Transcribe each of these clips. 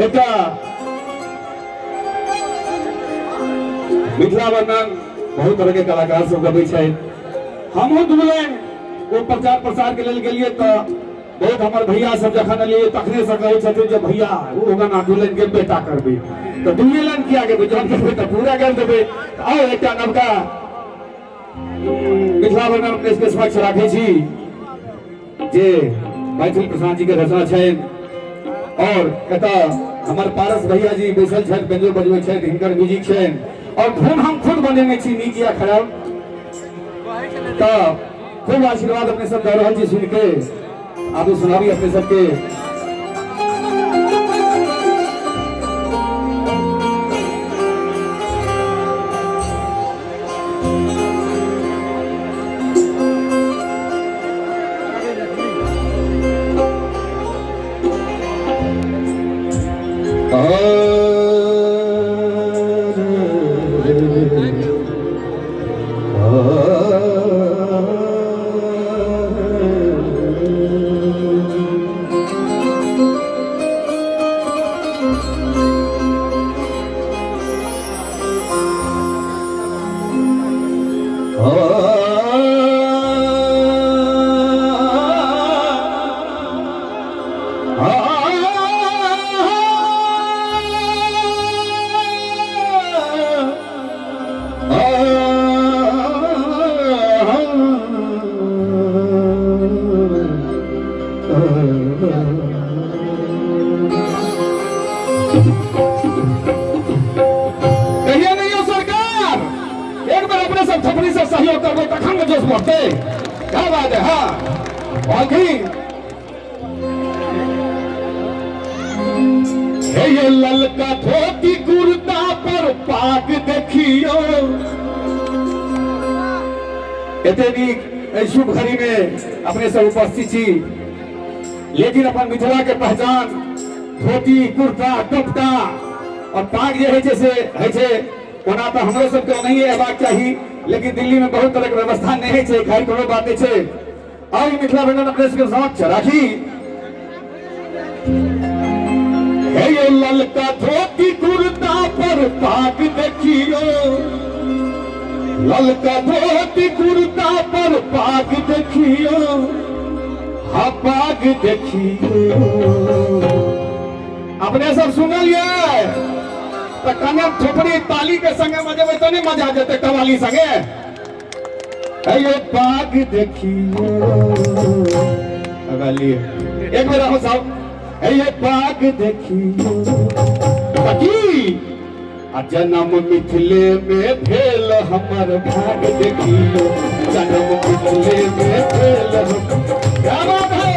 एकटा मिथिला वर्णन बहुत तरह के कलाकार सब गबै छै। हमहूँ दू लाइन ओ प्रचार प्रसार के लेल गेलियै तऽ बहुत हमर भैया सब जखन एलियै तखने से कहै छथिन जे भैया ओ गाना दू लाइन गेबे टा करबै, तऽ दुइए लाइन किया गेबै, जहन गेबै तऽ पूरा गाबि देबै। आउ एकटा नवका मिथिला वर्णन अपने सबके समक्ष राखै छी जे मैथिल प्रसाद जी के रचना छनि और एतऽ हमर पारस भैया जी बैसल छथि, बेंजो बजबै छथि, हिनकर म्यूजिक छनि और धुन हम खुद बनेने छी, नीक या खराब। तऽ खूब आशीर्वाद अपने सब दऽ रहल छी सुनि के। आबू सुनाबी अपने सबके। कहिए नहीं हो सरकार, एक बार अपने सब थपड़ी से सहयोग करबे तखन ने जोश बढ़ते। क्या बात है। हाँ बाकी हे ये ललका धोती कुर्ता पर पाग देखियो। एते नीक एहि शुभ घड़ी में अपने सब उपस्थित छी, लेकिन अपन मिथिला के पहचान धोती कुर्ता टोपटा और पाग जे होइ छै से होइ छै। ओना तऽ हमरो सबके ओनाहिए अयबाक चाही, लेकिन दिल्ली में बहुत तरह के व्यवस्था नहीं होइ छै। खैर कोनो बात नहीं छै। आउ मिथिला व्यंजन अपने सबके समक्ष राखी। हे ये ललका धोती कुर्ता पर पाग देखियो, ललका धोती कुर्ता पर पाग देखियो, हाँ पाग देखियो। अपने सब सुनलियै तऽ कने थोपड़ी ताली के संगे बजेबै तऽ नहि मजा जेतै कवाली संगे। हे पाग देखियो, एक बेर अहूँ सब हे पाग देखियो। की आ जन्म मिथिले में भेल हमर भाग देखियो, जन्म मिथिले में भेल हमर। क्या बात है।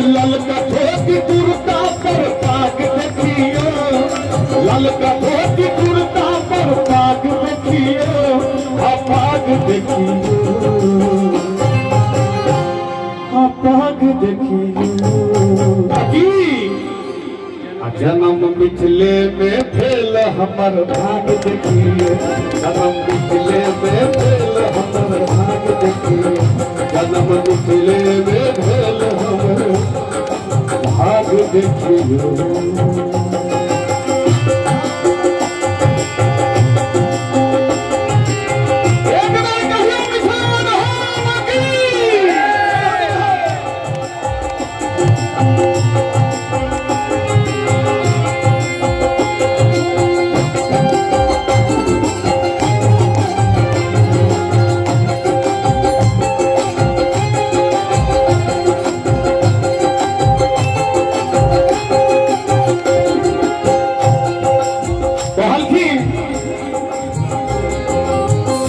ललका धोती कुर्ता पर पाग देखियो, ललका धोती कुर्ता पर पाग देखियो, हाँ पाग देखियो, हाँ पाग देखियो। जन्म मिथिले में भेल हमर भाग देखियो, जन्म मिथिले में भेल हमर भाग देखियो, जन्म मिथिले में भेल हमर भाग देखियो। एक बार कहियो मिथिला धाम की।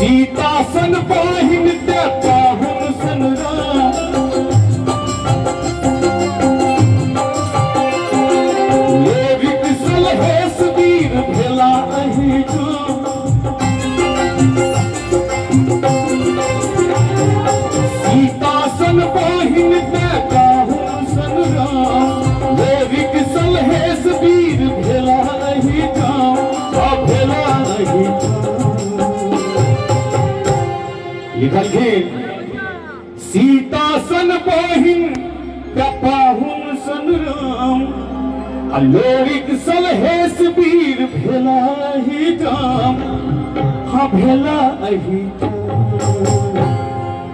सीता सन पाहिन ते पाहुन सन राम, लोभिक सलहेस वीर भेला अहि जो। सीता सन पाहिन ते पाहुन सन राम, लोभिक सलहेस वीर भेला अहि गाँव, भेला अहि गाँव। लिखलखिन सीता सन बहिन पाहुन सन राम आ लोरिक सलहेस वीर भेला ही राम। हाँ भेला अही ठाम,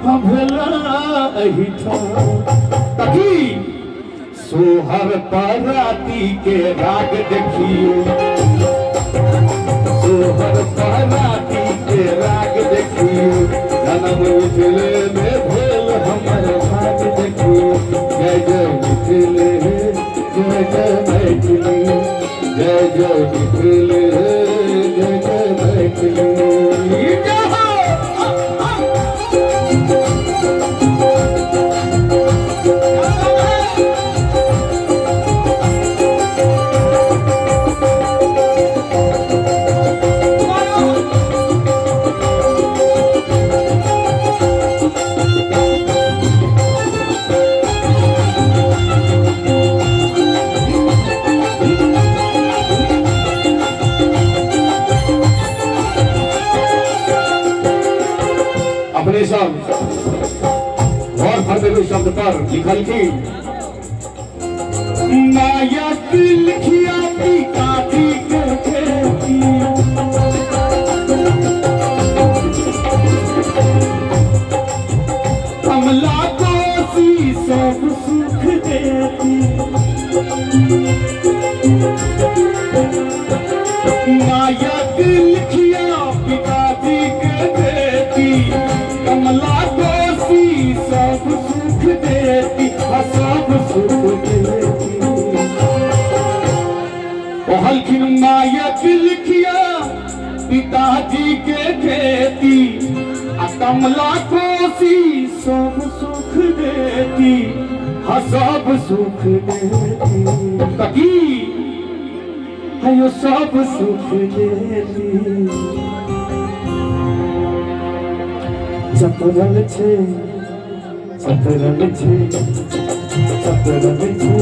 हाँ भेला अही ठाम। तकी सोहर पराती के राग देखियो, सोहर पराती के राग देखियो, जनम मिथिले में भेल हमर भाग देखियो। जय जय मिथिले, जय जय मैथिली, जय जय मिथिले, जय जय मैथिली। अपने सब गौर फरमेबै शब्द पर लिखलखिन नायक लिखिया पिताजी के खेती, कमला कोसी सब सुख देती। नायक लिखिया पिताजी के खेती, कमला कोसी सब सुख देती, सब सुख देती। कहलखिन नायक लिखिया पिताजी के खेती, आ कमला कोसी सब सुख देती, हाँ सब सुख देती। तकी हयो सब सुख देती। चतरल छे, चतरल छे, चतरल छे,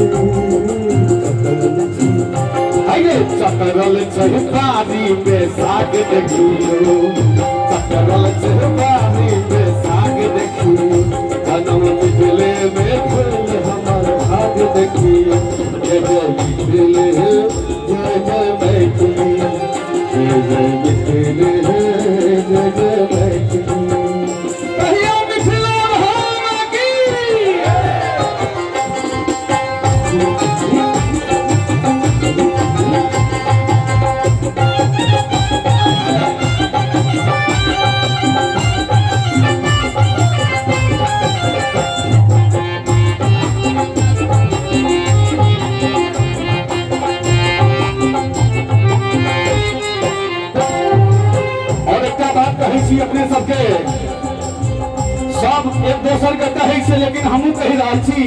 चतरल छे। अरे चतरल छे बारी में साग देखियो, चतरल छे बारी में साग देखियो, जनम मिथिले में भेल हमर भाग देखियो। जय जय मिथिले, जय जय मैथिली, जय जय मिथिले, जय जय मैथिली। अपने सबके सब एक दोसर के कहै छै, लेकिन हमहूँ कहि रहल छी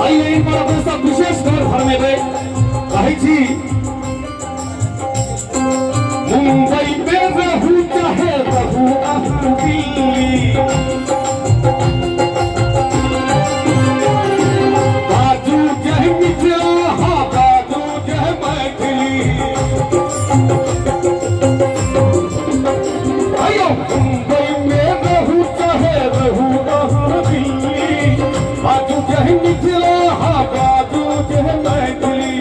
एहि लाइन पर अपने सब विशेष गौर फरमेबै। कहै छी मुंबई में रहू चाहे रहू अहाँ दिल्ली, बाजू जय मिथिला, हाँ बाजू जय मैथिली। मुंबई में रहू चाहे रहू अहाँ दिल्ली, बाजू जय मिथिला, हाँ बाजू जय मैथिली।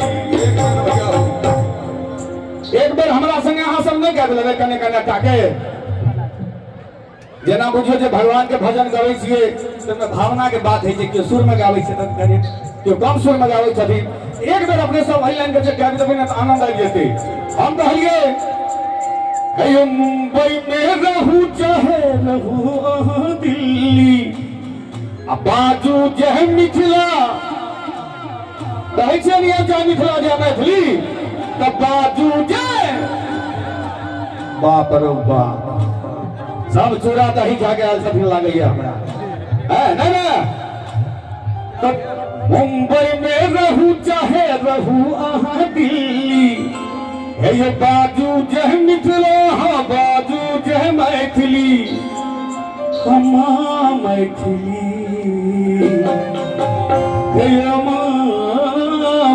एक बेर हमरा संगे अहाँ सब नहीं गाबि लेबै कने कने टाके, जेना बुझियौ जे भगवान के भजन गबै छियै तमे भावना के बात होइ छै। केओ सुर में गाबै छै तब कने, केओ कम सुर में गाबै छथिन। एक बेर अपने सब एहि लाइन के जे गाबि देबै ने तऽ आनंद आबि जेतै। हम कहलियै कहियो मुंबई में रहू चाहे रहू अहाँ दिल्ली, आ बाजू जय मिथिला। कहै छियै ने जय मिथिला जय मैथिली, तऽ बाजू जय बाप रो बाप। सब चूड़ा दही खा के आयल छथिन लागैया हमरा, है नहीं ना। तो मुंबई में रहू चाहे रहू अहाँ दिल्ली, हे बाजू जय मिथिला, हाँ बाजू जय मैथिली, हमा मैथिली, हे अमा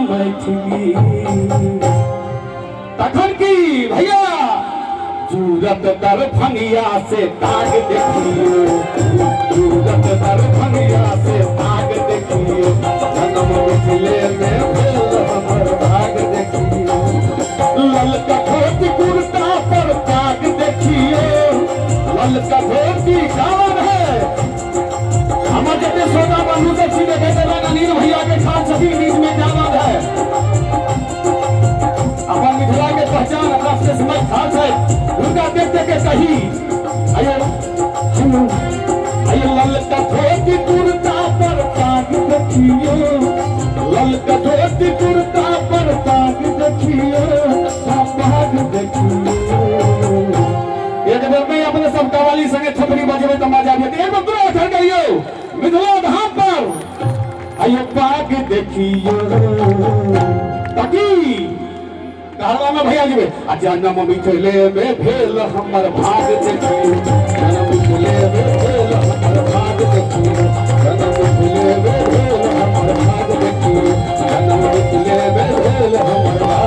मैथिली। तखन की भैया जुड़ल सूरत दरभंगिया से ताग देखियो, सूरत दरभंगिया से ताग देखियो, जन्म मिथिले में भेल हमर भाग देखियो। ललका धोती कुर्ता पर पाग देखियो, ललका धोती गावन है। हमर जते सोना बंधु सब छी देखे देलन अनिल भैया के ठाड़ छथिन बीच में जावन है। अपन मिथिला के पहचान अपना से समझ ठाड़ है, उनका देख देख के कही आयो आयो। ललका धोती कुर्ता पर पाग देखियो, ललका धोती कुर्ता पर पाग देखियो, पाग देखियो। एक बेर में अपने सब कवाली संगे थपड़ी बजबे त मजा आबि। एक बेर दूर उठल करियो मिथिला धाम पर आयो पाग देखियो। ताकि कहलवा में भैया जी आ जन्म मिथिले में भेल हमर भाग देखियो, जन्म मिथिले में भेल हमर भाग देखियो, जन्म मिथिले में भेल हमर भाग देखियो, जन्म मिथिले में भेल हमर भाग।